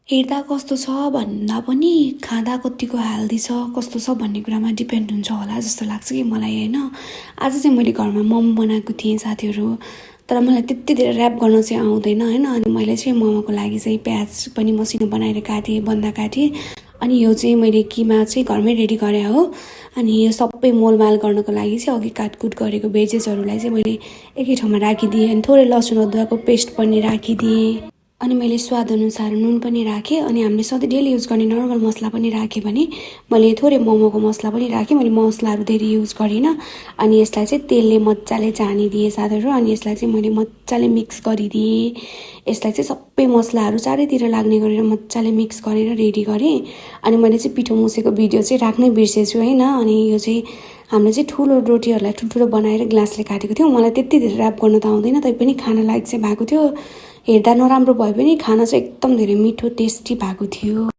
हेर्दा कस्तो छ भन्दा पनि खाँदा कतिको हेल्दी छ कस्तो छ भन्ने कुरामा डिपेन्ड हुन्छ होला जस्तो लाग्छ कि मलाई हैन। आज चाहिँ मैले घरमा मोमो बनाएको थिएँ साथीहरू, तर मलाई त्यति धेरै र्याप गर्न चाहिँ आउँदैन हैन। अनि मैले चाहिँ मोमोको लागि चाहिँ प्याज पनि मसिनो बनाएर काटेँ, बन्दा काटेँ। अनि यो चाहिँ मैले किमा चाहिँ घरमै रेडी गरे हो। अनि यो सबै मोलमाल गर्नको लागि चाहिँ अघि काटकुट गरेको भेजेसहरूलाई चाहिँ मैले एकै ठाउँमा राखिदिएँ। अनि थोरै लसुन अदुवाको पेस्ट पनि राखिदिएँ। अनि मैले स्वादअनुसार नुन पनि राखेँ। अनि हामीले सधैँ डेली युज गर्ने नर्मल मसला पनि राखेँ भने मैले थोरै मोमोको मसला पनि राखेँ। मैले मसलाहरू धेरै युज गरिनँ। अनि यसलाई चाहिँ तेलले मजाले झानिदिएँ साथीहरू। अनि यसलाई चाहिँ मैले मजाले मिक्स गरिदिएँ। यसलाई चाहिँ सबै मसलाहरू चारैतिर लाग्ने गरेर मजाले मिक्स गरेर रेडी गरेँ। अनि मैले चाहिँ पिठो मुसेको भिडियो चाहिँ राख्नै बिर्सेछु हैन। अनि यो चाहिँ हामीले चाहिँ ठुलो रोटीहरूलाई ठुल्ठुलो बनाएर ग्लासले काटेको थियौँ। मलाई त्यति धेरै र्याप गर्न त आउँदैन, तैपनि खाना लायक चाहिँ भएको थियो। हेर्दा नराम्रो भए पनि खाना चाहिँ एकदम धेरै मिठो टेस्टी भएको थियो।